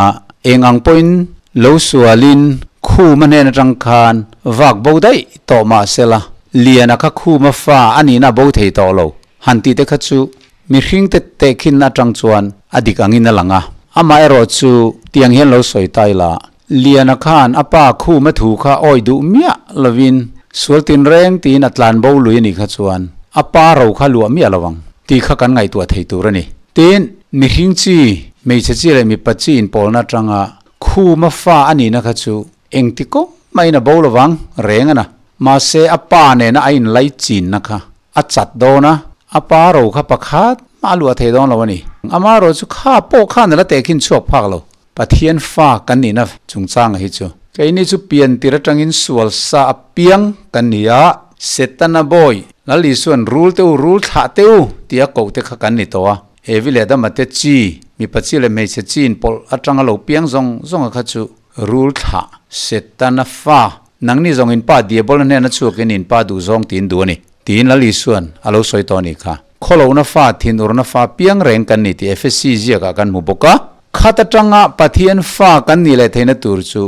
eng ang pawhin lo sualin Khuma hnen atang khan vak bo daih tawh mah sela, Liana kha Khuma fa a nihna a bo thei tawh lo. Han tih te kha chu mihring te tehkhinna atang chuan a dik angin a lang a. Amaherawh chu tiang hian lo sawi ta ila, Liana khan a pa Khuma thu kha awi duh miah lovin sual tinreng tiin a tlan bo lui a nih kha chuan a pa ro kha luah miah lo ang tih kha kan ngaihtuah thei tur a ni. Tin, mihring chi, hmeichhe chi leh mipa chi inpawlna atanga Khuma fa a nihna kha chu engti kawng mahin a bo lovang reng a na. Mahse a pa nena a inlai chinna kha a chat dawn a, a pa ro kha pakhat mah a luah thei dawn lo a ni. Ama ro chu kha pawh khan a la tehkhin chhuak phak lo. Pathian fa kan nihna chungchanga hi chu. Keini chu pian tir atangin sual sa apiang kan ni a, Setana bawi, Lal Isuan rul te u, rul thlah te u tia koh te kha kan ni tawh a. Evi leh Adama te chi, mipa chi leh hmeichhe chi inpawlh atanga lo piang zawng zawnga kha chu rul thlah, Setana fa, nangni zawng in pa diabolna hnena chhuakin in pa duh zawng tiin duh a ni, tiin Lal Isuan a lo sawi tawh a nih kha. Khawlohna fa, thinurna fa piang reng kan ni tih Efesi ziakah kan hmu bawk a. Khat atanga Pathian fa kan nih leh theihna tur chu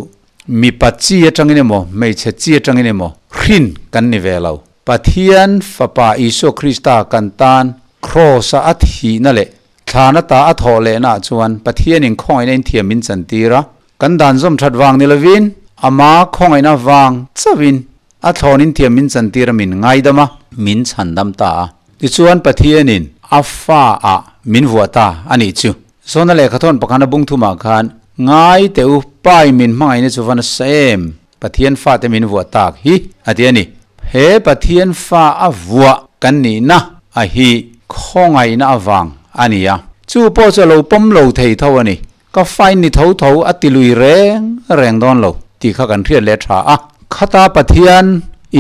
mipa chi atangin emaw, hmeichhe chi atangin emaw hrin kan ni ve lo. Pathian Fapa Isua Krista kan tan Kraws-a a thihna leh thlana ta a thawh lehnaah chuan Pathianin khawngaihna in thiam min chantir a, kan dan zawm that vang ni lovin ama khawngaihna vang chauhin A thlawnin thiam min chantir a min ngaidam a, min chhandam ta a. Tichuan Pathianin a fa ah min vuah ta a nih chu. Zona lehkhathawn pakhat a bung thumah khan, Ngai teh u, Pai min hmangaihna chu va nasa em? Pathian fate min vuah tak hi, a ti a ni. He Pathian fa a vuah kan nihna a hi khawngaihna avang a ni a. Chu pawh chu a lo pawm lo thei tho a ni. Ka fine ni tho tho a ti lui reng reng dawn lo tih kha kan hriat leh tha a. Khata Pathian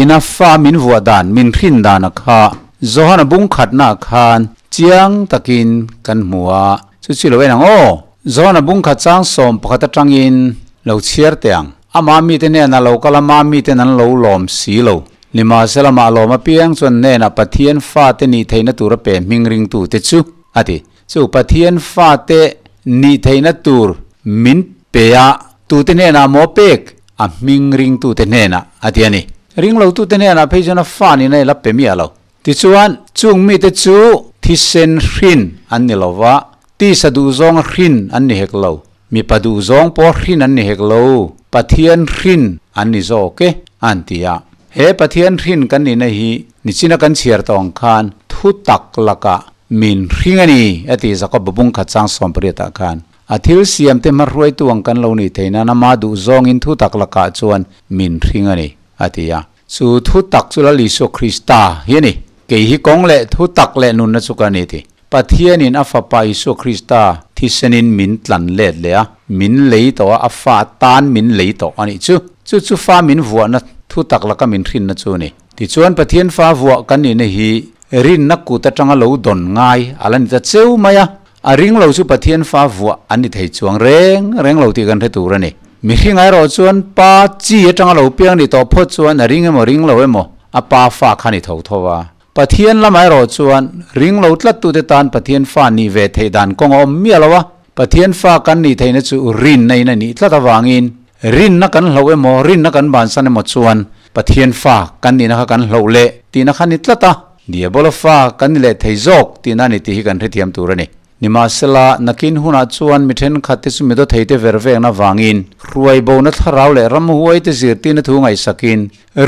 ina fa min vuah dan, min hrin dan a kha Johana bung khatna ah khan chiang takin kan hmu a, chu chi lo en ang aw. Johana bung khat chang 11 atangin lo chhiar teh ang. Ama mite hnenah lo kal a, ma miten an lo lawm si lo. Nimahsela mah lawm apiang chuan hnenah Pathian fate nih theihna tura pe hming ringtute chu a ti. Chu Pathian fate nih theihna tur min pe a, tute hnenah maw pek? A hming ringtute hnenah, a ti a ni. Ringlotute hnenah phei chuan a fa nihna i la pe miah lo. Tichuan, chung mite chu thisen hrin an ni lo va, tisa duhzawnga hrin an ni hek lo, mipa duhzawng pawh hrin an ni hek lo, Pathian hrin an ni zawk e, a an ti a. He Pathian hrin kan nihna hi nichina kan chhiar tawh ang khan thu tak lakah min hring a ni, a ti Jakob bung khat chang sawmpariatah khan. A thil siamte hmahruaitu ang kan lo nih theih nan ama duh zawngin thu tak lakah chuan min hring a ni, a ti a. Chu thu tak chu Lal Isua Krista hi a ni. Kei hi kawng leh thu tak leh nunna chu ka ni, a ti. Pathianin a Fapa Isua Krista thisenin min tlan let leh a, min lei tawh a, a fa tan min lei tawh a nih chu. Chu chu fa min vuahna thu tak laka min hrinna chu a ni. Tichuan Pathian fa vuah kan nihna hi rinna kut atanga lo dawn ngai a la ni ta cheu mai a, a ring lo chu Pathian fa vuah an ni thei chuang reng reng lo tih kan hre tur a ni. Mihring erawh chuan pa chi atanga lo piang ni tawh phawt chuan a ring emaw ring lo emaw a pa fa kha ni tho tho a. Pathian lamah erawh chuan ring lo tlattute tan Pathian fa nih ve theih dan kawng a awm miah lo a, Pathian fa kan nih theihna chu rinna in a nih tlat avangin rinna kan hloh emaw rinna kan bansan emaw chuan Pathian fa kan nihna kha kan hloh leh tihna kha ni tlat a, Diabola fa kan ni leh thei zawk tihna a ni tih hi kan hrethiam tur a ni. Nimahsela, nakin hunah chuan mi thenkhatte chu mi dawtheite ver vekna vangin hruaibona thlarau leh ramhuaite zirtirna thu ngaihsakin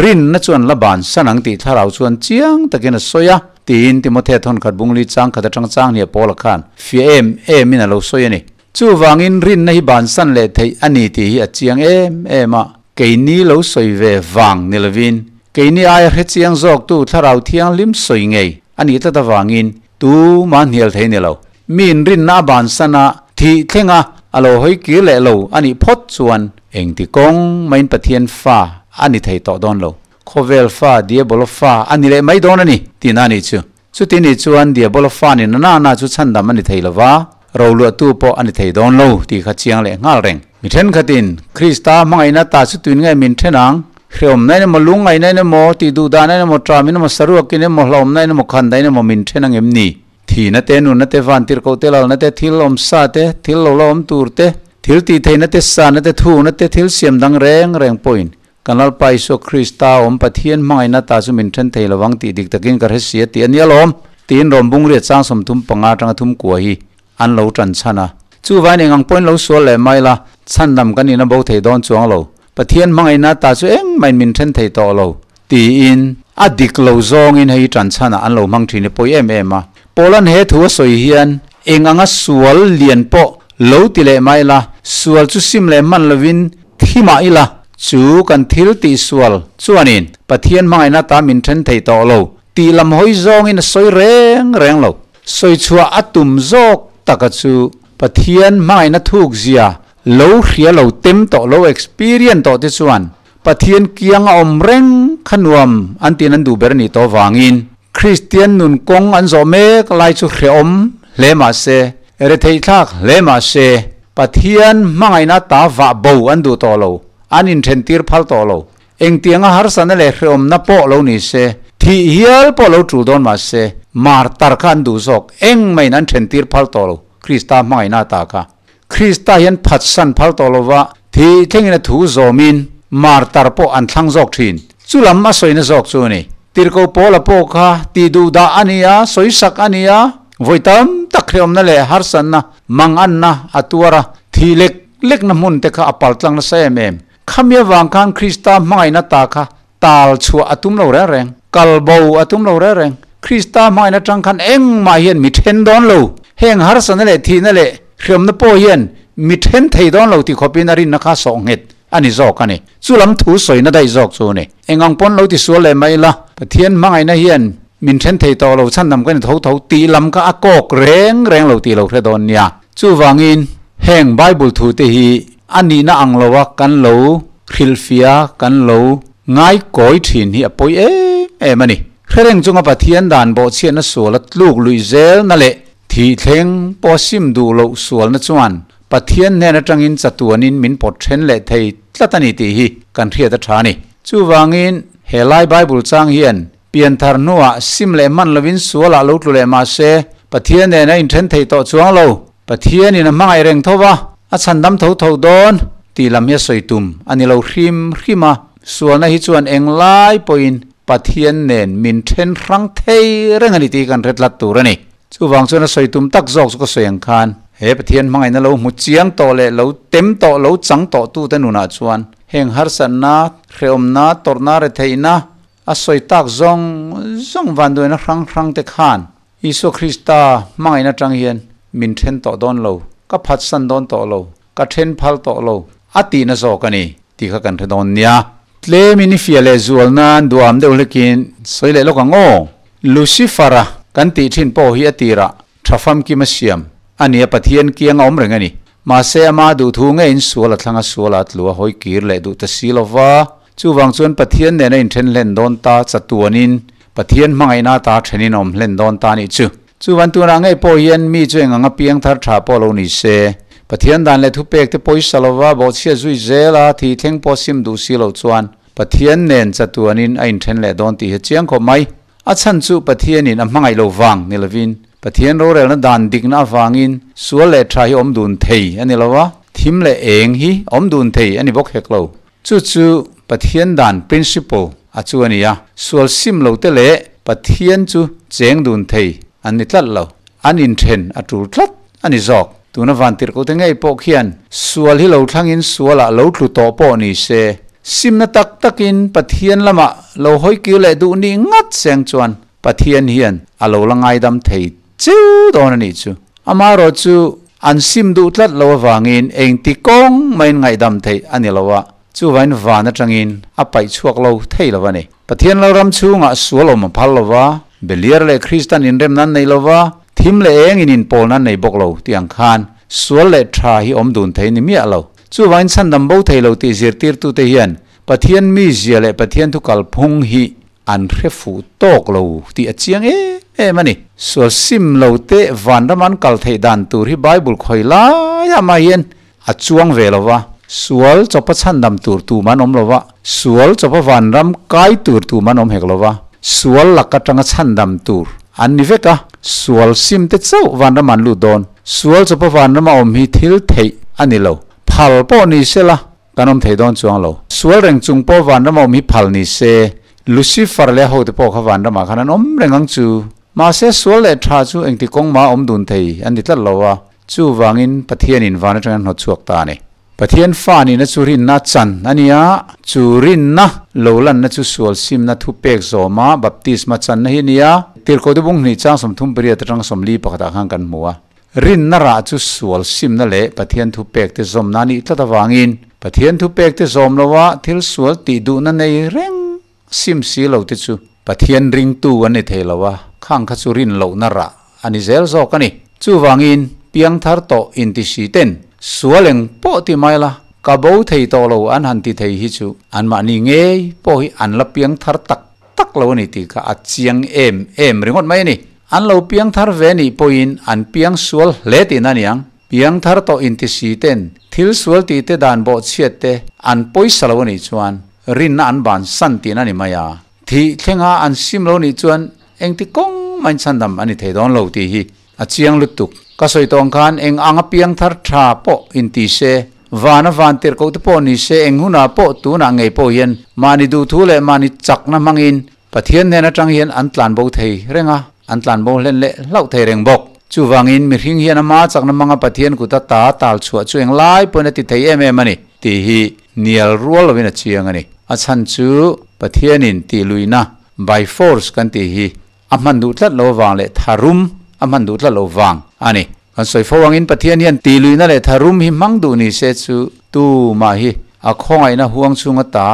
rinna chu an la bansan ang tih thlarau chuan chiang takin a sawi a, tiin Timothea thawnkhat bungli changkhat atang changhnia Paula khan fiah em emin a lo sawi a ni. Chuvangin rinna hi bansan leh theih a ni tih hi a chiang em em a, keini lo sawi ve vang ni lovin keini aia hre chiang zawktu thlarau thianghlim sawi ngei a nih tlat avangin Tu mah hnial thei ni lo. Mi inrinna a bansan a, thih thleng a, a lo hawi kir leh lo a nih phawt chuan engti kawng maiin Pathian fa a ni thei tawh dawn lo. Khawvel fa, Diabolo fa a ni leh mai dawn a ni, tihna a nih chu. Chuti nih chuan Diabolo fa ni na na chu chhandam a ni thei lo va, roluahtu pawh a ni thei dawn lo tih kha chiang leh nghal reng. Mi thenkhatin, Krista hmangaihna ta chu tuin nge min then ang? Hreawmna in emaw, lungngaihna in emaw, tih duh dahna in emaw, ṭam in emaw, saruak in emaw, hlauhawmna in emaw, khan dahin emaw min then ang em ni? Thihna te, nunna te, vantirhkoh te, lalna te, thil awmsa te, thil lo la awm tur te, thil tih theihna te, sanna te, thukna te, thil siam dang reng reng pawhin kan Lalpa Isua Krista awm Pathian hmangaihna ta chu min then thei lovang tih dik takin ka hre si a tih a nia lawm, tiin rawn bung riat chang 35 atanga thum kua hi an lo tan chhan a. Chuvain eng ang pawhin lo sual leh mai la, chhandam kan ina bo thei dawn chuang lo. Pathian hmangaihna ta chu engmahin min then thei tawh lo, tiin a dik lo zawngin hei tan chhanah an lo hmang thin i pawi em em a. Paula'n he thu a sawi hian eng anga sual lian pawh lo ti leh mai la, sual chu sim leh hman lovin thi mah ila, chu kan thil tih sual chuanin Pathian hmangaihna ta min then thei tawh lo tih lam hawi zawngin a sawi reng reng lo. Sawi chhuah a tum zawk taka chu Pathian hmangaihna thuk zia lo hria lo tem tawh lo experience tawh te chuan Pathian kiang a awm reng kha nuam an tiin an duh ber a nih tawh vangin Kristian nun kawng an zawh mek lai chu hrehawm hle mah se, retheihthlak hle mah se Pathian hmangaihna ta vah bo an duh tawh lo, an inthentir phal tawh lo. Engtianga harsatna leh hrehawmna pawh lo ni se, thih hial pawh lo tul dawn mah se, martar kha an duh zawk, engmahin an thentir phal tawh lo, Krista hmangaihna ta kha. Krista hian phatsan phal tawh lova, thih thlengin a thu zawmin martar pawh an thlang zawk thin. Chu lam a sawina zawk chu a ni. Tirhko Paula pawh kha tih duh dah a ni a, sawisak a ni a, vawi tam tak hrehawmna leh harsatna, manganna a tuar a, thih lek lekna hmun te kha a paltlang nasa em em. Khami avang khan Krista hmangaihna ta kha tal chhuah a tum lo reng reng, kal bo a tum lo reng reng. Krista hmangaihna tang khan engmah hian mi then dawn lo. Heng harsatna leh thihna leh hriamna pawh hian mi then thei dawn lo ti khawpin a rinna kha sawh nghet a ni zawk a ni. Chu lam thu sawina daih zawk chu a ni. Eng ang pawn lo ti sual leh mai ila, Pathian hmangaihna hian min then thei tawh lo, chhandam ka ni tho tho tih lam kha a kawk reng reng lo tih lo hre dawn nia. Chuvangin heng Bible thu te hi A nihna ang lo a kan lo hrilhfia kan lo ngai kawi thin hi a pawi em em a ni. Hrereng chunga Pathian dan bawhchhiatna sual a tluk luih zelna leh thih thleng pawh a sim duh loh sualna chuan Pathian hnen atangin chatuanin min pawt then leh thei tlat a ni tih hi kan hriat a tha a ni. Chuvangin he lai Bible chang hian pianthar hnuah sim leh hman lovin sualah lo tlu leh mah se Pathian nen a inthen thei tawh chuang lo. Pathianin a hmangaih reng tho va, a chhandam tho tho dawn tih lam hi a sawi tum a ni lo hrim hrim a. Sualna hi chuan eng lai pawhin Pathian nen min then hrang thei reng a ni tih hi kan hre tlat tur a ni. Chuvang chuan a sawi tum tak zawk chu ka sawi ang khan, he Pathian hmangaihna lo hmu chiang tawh leh lo tem tawh, lo chang tawh tute nunah chuan heng harsatna, hrehawmna, tawrhna, retheihna, A sawi tak zawng zawng vanduaina hrang hrang te khan Isua Krista hmangaihna atang hian min then tawh dawn lo, ka phatsan dawn tawh lo, ka then phal tawh lo a tihna zawk a ni tih kha kan hre dawn nia. Tlemin i fiah leh zual nan duham deuh hlekin sawi leh lawk ang aw. Lucifer-a kan tih thin pawh hi a tirah tha famkim a siam a nia Pathian kiang a awm reng a ni. Mahse ama duhthu ngeiin sual a thlang a sual a tlu a hawi kir leh duh ta si lo va. Chuvang chuan Pathian nen a inthen hlen dawn ta chatuanin Pathian hmangaihna ata thenin a awm hlen dawn ta nih chu. Chuvan tunah ngei pawh hian mi chu eng anga piang thar tha pawh lo ni se, Pathian dan leh thupek te pawisa lova bawhchhiat zui zel a thi thleng pawh sim duh si lo chuan Pathian nen chatuanin a inthen leh dawn tih hi chiang khawp mai. A chhan chu Pathianin a hmangaih lo vang ni lovin Pathian rorelna dan dikna avangin sual leh tha hi awm dun thei a ni lo a, thim leh eng hi awm dun thei a ni bawk hek lo. Chu chu Pathian dan principle a chu a ni a, sual sim lo te leh Pathian chu cheng dun thei an ni tlat lo, an inthen a tul tlat a ni zawk. Tuna vantirhkoh te ngei pawh khian sual hi lo thlangin sualah lo tlu tawh pawh ni se, simna tak takin Pathian lamah lo hawi kir leh duh nih ngat seng chuan Pathian hian a lo la ngaidam thei chiu dawn a nih chu. Amaherawh chu an sim duh tlat lo avangin engti kawng maiin ngaihdam theih a ni lo a, chuvain van atangin a paih chhuak lo thei lo a ni. Pathian Lalram chhungah sual awm a phal lo va, Beliar leh Kristan inremna an nei lo va, thim leh eng in inpawlna an nei bawk lo tih ang khan sual leh tha hi awm dun thei ni miah lo. Chuvain chhandam bo thei lo tih zirtirtute hian Pathian mizia leh Pathian thu kalphung hi an hre fuh tawk lo tih a chiang em em a ni. Sual sim lo te vanram an kal theih dan tur hi Bible khawi laiah mah hian a chuang ve lo va, sual chawpa chhandam tur tum an awm lo va, sual chawpa vanram kai tur tum an awm hek lo va, sual lak atanga chhandam tur an ni vek a, sual sim te chauh vanram an lut dawn. Sual chawpa vanrama awm hi thil theih a ni lo. Phal pawh ni sela Kan awm thei dawn chuang lo. Sual reng chung pawh vanram a awm hi phal ni se, Lucifer leh a hote pawh kha vanramah khan an awm reng ang chu. Mahse sual leh tha chu engti kawng mah awm dun thei an ti tlat lo a, chuvangin Pathianin van atangin an hnawt chhuak ta a ni. Pathian fa nihna chu rinna chan a ni a, chu rinna lo lanna chu sual simna thupek zawma baptisma channa hi a ni a, Tirhkohte bung hnih chang 38 atang 41 ah khan kan hmu a. Rinna rah chu sual simna leh Pathian thupekte zawmna a nih tlat avangin Pathian thupekte zawm loa thil sual tih duhna nei reng sim si lo te chu Pathian ringtu an ni thei lo a, khang kha chu rin lohna rah a ni zel zawk a ni. Chuvangin piangthar tawh intisi ten sual eng pawh ti mai la, ka bo thei tawh lo an han ti thei hi chu anmahni ngei pawh hi an la piangthar tak tak lo a ni tih kha a chiang em em ringawt mai a ni. An lo piang thar ve nih pawhin an piang sual hle tihna a ni ang. Piang thar tawh inti si ten thil sual tih te dan bawh chhiat te an pawisa lo a nih chuan rinna an ban san tihna a ni mai a. Thih thlenga an sim lo nih chuan engti kawng main chhandam a ni thei dawn lo tih hi A chiang lutuk. Ka sawi tawng khan eng anga piangthar tha pawh inti se, vana van tirh koh te pawh ni se, eng hunah pawh tunah ngei pawh hian mahni duhthu leh mahni chakna hmangin Pathian hnen atang hian an tlan bo thei reng a, an tlan bo hlen leh hlauh thei reng bawk. Chuvangin mihring hian ama chakna hmanga Pathian kuta ta tal chhuah chu eng lai pawhin a ti thei em em a ni tih hi nial rual lovin a chiang a ni. A chhan chu Pathianin tihluihna, by force, kan tih hi A hman duh tlat lo vang leh tharum a hman duh tlat lo vang a ni. Kan sawi fo angin Pathian hian tihluihna leh tharum hi hmang duh ni se chu tumah hi a khawngaihna huang chhunga ta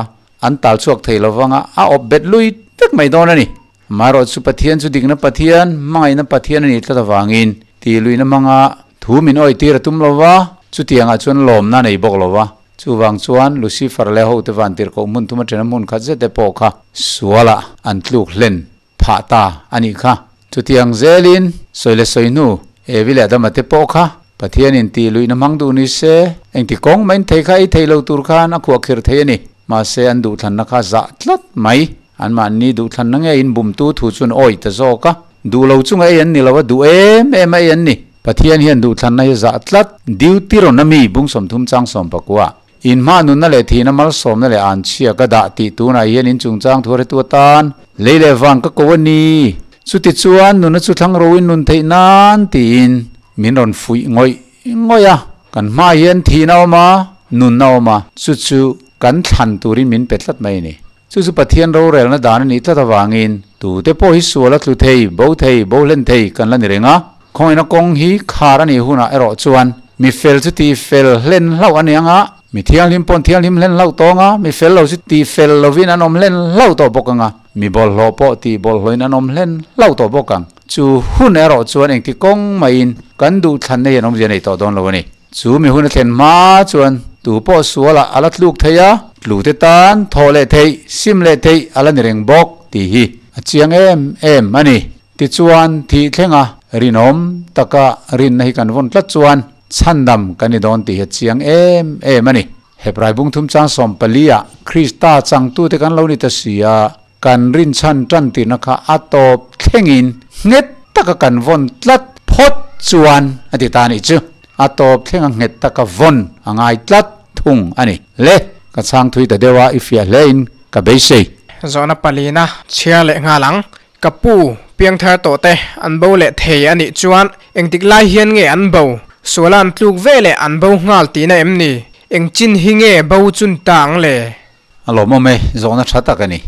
an tal chhuak thei lo vanga a awp bet lui vek mai dawn a ni. Amaherawh chu Pathian chu dikna Pathian, hmangaihna Pathian a nih tlat avangin tihluihna hmanga thu min awitir a tum lo va, chutiangah chuan lawmna a nei bawk lo va. Chuvang chuan Lucifer leh hote vantirhkoh hmun thum atena hmun khat zet te pawh kha sualah an tluk hlen phah ta a nih kha. Chutiang zelin sawi leh sawi hnu Evi leh Adama te pawh kha Pathianin tih luihna hmang duh ni se, engti kawng main thei kha ei thei lo tur khan a khuahkhirh thei a ni. Mahse an duhthlanna kha zah tlat mai. Anmahni duhthlanna ngeiin bumtu thu chuan awih ta zawk a. Duh lo chunga ei an ni lo a, duh em em a ei an ni. Pathian hian duhthlanna hi zah tlat. Duty rawn a mi bung 30 chang 19. In hma nunna leh thihna malsawmna leh an chhia ka dah tih tunah hian in chungchang thu hretu atan lei leh vang ka ko a ni. Chuti chuan nunna chu thlang roin nun theih nan tiin min rawn fuih ngawih ngawih a. Kan hmaah hian thihna a awm a, nunna a awm a, chu chu kan thlan turin min pe tlat mai a ni. Chu chu Pathian rorelna dan a nih tlat avangin tute pawh hi sual a tlu thei, bo thei, bo hlen thei kan la ni reng a. Khawngaihna kawng hi khar a nih hunah erawh chuan mi fel chu tih fel hlen hlauh a ni ang a, mi thianghlim paw'n thianghlim hlen hlauh tawng a, mi fel lo chu tih fel lovin an awm hlen hlauh tawh bawk ang a, mi bawlhhlawh pawh tih bawlhhlawhin an awm hlen hlauh tawh bawk ang. Chu hun erawh chuan engti kawng maiin kan duhthlanna hi an awmzia nei tawh dawn lo a ni. Chu mi hun a thlen hma chuan tu pawh sualah a la tluk thei a, tlute tan thawh leh theih, sim leh theih a la ni reng bawk tih hi a chiang em em a ni. Tichuan, thih thlenga rinawm taka rinna hi kan vawn tlat chuan chhandam kan ni dawn tih hi a chiang em em a ni. Hebrai bung thum chang 14 ah Krista changtute kan lo ni ta si a, Kan rinchhan tan tirna kha a tawp thlengin nghet taka kan vawn tlat phawt chuan a ti ta anih chu. A tawp thlenga nghet taka vawn a ngai tlat thung a ni. Le, ka chhang thui ta deuh a, i fiah hlein ka beisei. Zawhna palina chhiar leh nghal ang. Ka pu, piangthar tawh te an bo leh thei a nih chuan engtik lai hian nge an bo? Suala an tluk ve leh an bo nghal tihna em ni? Eng chin hi nge bo chun ta ang le? A lawmawm e, zawhna tha tak a ni.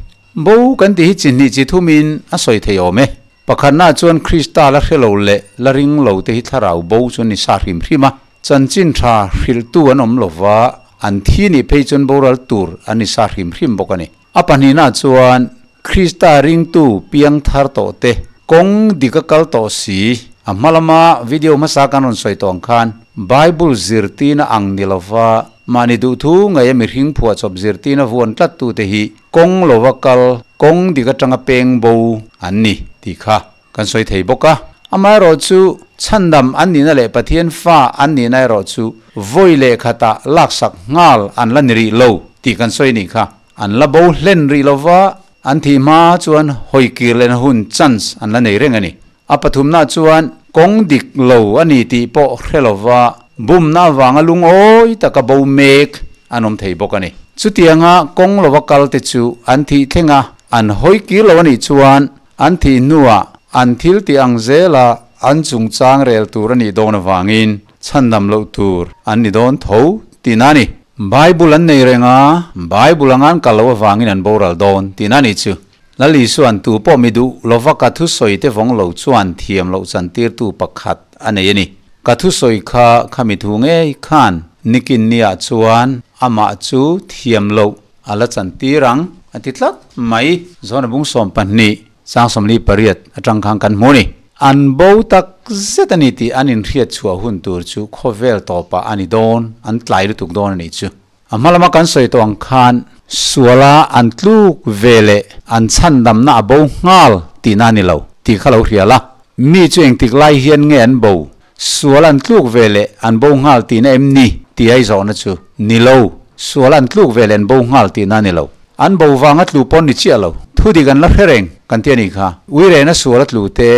Bo kan tih hi chi hnih chi thumin a sawi thei awm e. Pakhatnaah chuan Krista la hre lo leh la ring lo te hi thlarau bo chu an ni sa hrim hrim a. Chanchin tha hrilhtu an awm lo va, an thi nih phei chuan boral tur an ni sa hrim hrim bawk a ni. A pahnihnaah chuan Krista ringtu piang thar tawh te, kawng dik a kal tawh si, a hma lama video hmasa kan rawn sawi tawh ang khan Bible zirtirna ang ni lova Mahni duhthu ngaia mihring phuahchawp zirtirna vuan tlattute hi kawng lova kal, kawng dik atanga peng bo an ni tih kha kan sawi thei bawk a. Amaherawhchu, chhandam an nihna leh Pathian fa an nihna erawh chu vawi leh khatah laksak nghal an la ni rih lo tih kan sawi nih kha. An la bo hlen rih lova, an thih hma chuan hawi kir lehna hun, chance, an la nei reng a ni. A pathumna chuan kawng dik lo a ni tih pawh hre lova bumna avanga lungawi taka bo mek an awm thei bawk a ni. Chutianga kawng lova kalte chu an thih thleng a, an hawi kir lo a nih chuan an thih hnuah an thil tih ang zela an chungchang rel tur a nih dawn avangin chhandam loh tur an ni dawn tho tihna a ni. Bible an nei reng a, Bible anga an kal loh avangin an boral dawn tihna a nih chu. Lal Isua'n tu pawh mi duh lova ka thusawi te vawng lo chuan thiam loh chantirtu pakhat a nei a ni. Ka thusawi kha khami thu ngei khan nikin niah chuan amah chu thiam loh a la chantir ang a ti tlat mai. Zawhna bung 12 chang 48 atang khan kan hmu a ni. An bo tak zet a ni tih an inhriat chhuah hun tur chu khawvel tawpah a ni dawn, an tlai lutuk dawn a nih chu. A hma lama kan sawi tawh ang khan suala an tluk ve leh an chhandamna a bo nghal tihna a ni lo tih kha lo hria la. Mi chu engtik lai hian nge an bo? Sual an tluk ve leh an bo nghal tihna em ni? tih a i zawhna chu ni lo. Sual an tluk ve leh an bo nghal tihna a ni lo. An bo vanga tlu pawn ni chiah lo. Thudik an la hre reng kan ti a nih kha. Uirena suala tlu te,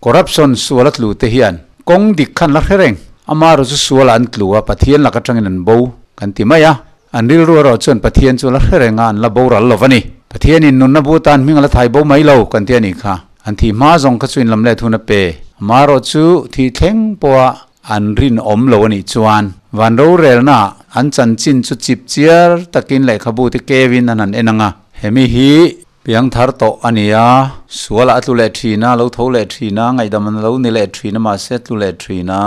corruption suala tlu te hian kawng dik khan la hre reng. Amaherawhchu suala an tlu a, Pathian lak atangin an bo. Kan ti mai a, an rilru erawh chuan Pathian chu la hre reng a, an la boral lo va ni. Pathianin nunna bu tan hming a la thai bo mai lo kan ti a nih kha. An thih hma zawng kha chu inlam let hun a pe. Amaherawh chu thih thleng pawha an rinawm lo a nih chuan van rorelnaah an chanchin chu chip chiar takin lehkhabu te keuin an han en ang a. Hemi hi piangthar tawh a ni a, sualah a tlu leh thin a, lo tho leh thin a, ngaihdam an lo ni leh thin a, mahse a tlu leh thin a.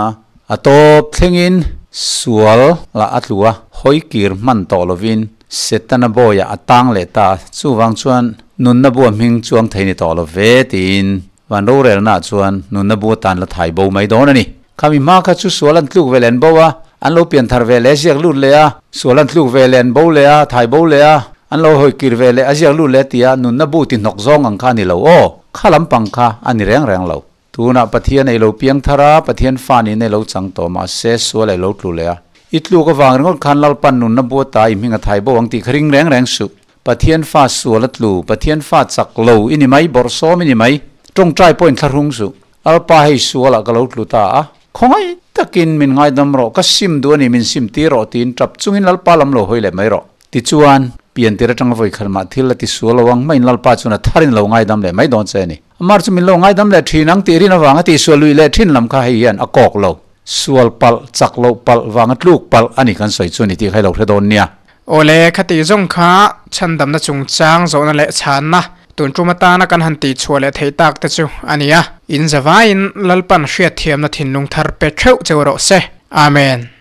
A tawp thlengin sual lah a tlu a, hawi kir hman tawh lovin Setana bawiah a tang leh ta a, chuvang chuan nunna bua hming chuang thei ni tawh lo ve tiin van rorelnaah chuan nunna bu atan la thai bo mai dawn a ni. Khami hma kha chu sual an tluk ve leh an bo a, an lo pian thar ve leh a ziak lut leh a, sual an tluk ve leh an bo leh a, thai bo leh a, an lo hawi kir ve leh a ziak lut leh tia nunna bu ti hnawk zawng ang kha a ni lo aw, kha lampang kha a ni reng reng lo. Tunah Pathian ei lo piang thar a, Pathian fa niin ei lo chang tawh mahse sual ei lo tlu leh a. I tluk avang ringawt khan Lalpan nunna bu ata i hming a thai bo ang tih kha ring reng reng suh. Pathian fa sual a tlu, Pathian fa chak lo i ni mai, bawrhsawm i ni mai. Tawngtai pawhin thlahrung suh. Lalpa hei sualah ka lo tlu ta a, khawngaih takin min ngaidam rawh, ka sim duh a ni, min sim tir rawh tiin tap chungin Lalpa lam lo hawi leh mai rawh. Tichuan, piantir atanga vawi khat mah thil a ti sual lo ang maiin Lalpa chuan a tharin lo ngaidam leh mai dawn che a ni. Amar chu min lo ngaidam leh thin ang tih rin avanga tihsual luih leh thin lam kha hei hian a kawk lo. Sual palh, chak loh palh, vanga tluk palh a ni kan sawi chu a ni tih kha i lo hre dawn nia. Awle, khati zawng kha chhandamna chungchang zawhna leh chhanna tun tum atana kan han tih chhuah leh theih tak te chu a ni a. In zavaiin Lalpan hriatthiamna thinlung thar pe theuh cheu rawh se. Amen.